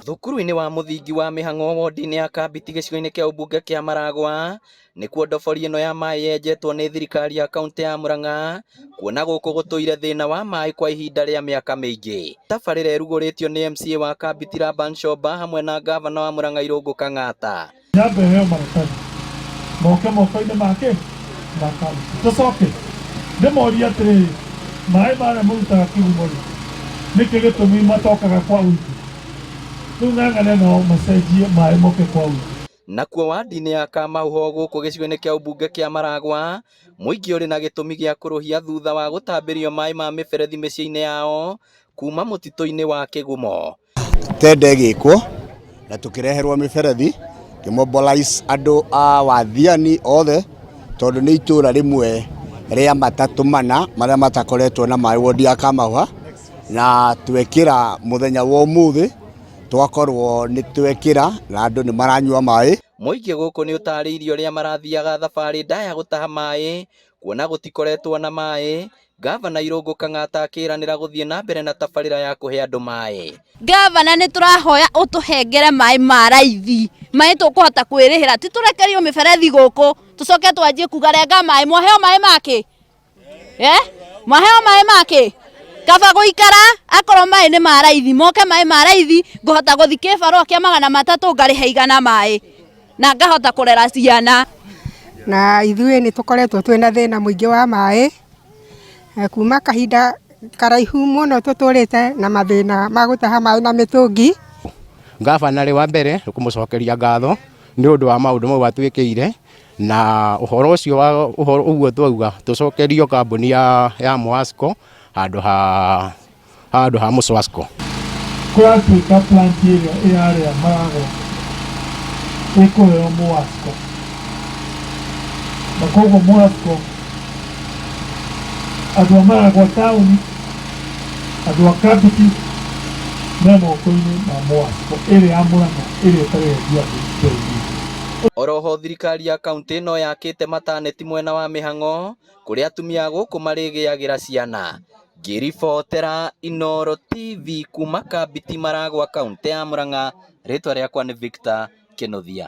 Thukuru-inĩ wa mũthingi wa Mĩhang'o wodi-inĩ ya Kambiti gĩcigo-inĩ kĩa ũmbunge kĩa Maragwa nĩkuo ndobori ĩno ya maĩ yenjetwo nĩ thirikari ya kaunti ya Murang'a kuona gũkũ gũtũire thĩna wa maĩ kwa ihinda rĩa mĩaka mĩingĩ. Tabarĩra ĩrugũrĩtio nĩ MCA wa Kambiti Laban Shomba hamwe na ngavana wa Murang'a Irũngũ Kang'ata. Nyambe heo maratathi moke moko-inĩ make ma kaunti tũcoke ndĩmorie atĩrĩrĩ, maĩ marĩa mũrutaga kĩgumo-rĩ, nĩkĩ gĩtũmi matokaga kwa ũingĩ? Rĩu ng'ang'ane nao macenjie maĩ moke kwa ũingĩ. Nakuo wadi-inĩ ya Kamauho gũkũ gĩcigo-inĩ kĩa ũmbunge kĩa Maragwa, mũingĩ ũrĩ na gĩtũmi gĩa kũrũhia thutha wa gũtambĩrio maĩ ma mĩberethi mĩciĩ-inĩ yao kuma mũtitũ-inĩ wa Kĩgumo. Tenda ĩgĩkwo na tũkĩreherwo mĩberethi kĩmobilize andũ a Wathiani othe tondũ nĩ itũra rĩmwe rĩa matatũ mana marĩa matakoretwo na maĩ wodi ya Kamahũha, na twekĩra mũthenya wa ũmũthĩ twakorwo nĩ twekĩra na andũ nĩ maranyua maĩ. Mũingĩ gũkũ nĩ ũtarĩirie ũrĩa marathiaga thabarĩ ndaya gũtaha maĩ kuona gũtikoretwo na maĩ. Gavana Irũngũ Kang'ata akĩranĩra gũthiĩ na mbere na tabarĩra ya kũhe andũ maĩ. Gavana nĩ tũrahoya ũtũhengere maĩ ma raithi, maĩ tũkũhota kwĩrĩhĩra, ti tũrekerio mĩberethi gũkũ tũcoke twanjie kuga renga maĩ, mwaheo maĩ makĩ? Eh? Mwaheo maĩ makĩ? Kaba gũikara akorwo maĩ nĩ ma raithi, moke maĩ ma raithi, ngũhota gũthiĩ kĩbarũa kĩa 300 ngarĩha 100 maĩ na ngahota kũrera ciana. Na ithuĩ nĩ tũkoretwo twĩna thĩna mũingĩ wa maĩ kuma kahinda karaihu mũno tũtũrĩte na mathĩna ma gũtaha maĩ na mĩtũngi. Ngabana rĩ, wa mbere nĩ kũmũcokeria ngatho nĩ ũndũ wa maũndũ mau atwĩkĩire, na ũhoro ũcio wa ũhoro ũguo twauga tũcokerio kambuni ya Mwasco handũ ha handũ ha Mũswasco. Kũratuĩka plant ĩrĩa ĩrarĩa Maragwa ĩkũheo Mũasco, na koguo Mũasco andũ a Maragwa taũni, andũ a Kambiti me moko-inĩ ma Mũasco ĩrĩa ya Mũrang'a ĩrĩa ĩtarĩ yendia andũ mbere-inĩ. Oroho thirikari ya kaunti ĩno yakĩte mataneti mwena wa Mĩhang'o kũrĩa atumia a gũkũ marĩgĩagĩra ciana. Ngĩribotera Inooro TV kuma Kambiti Maragwa kaunti ya Murang'a, rĩtwa rĩakwa nĩ Victor Kĩnuthia.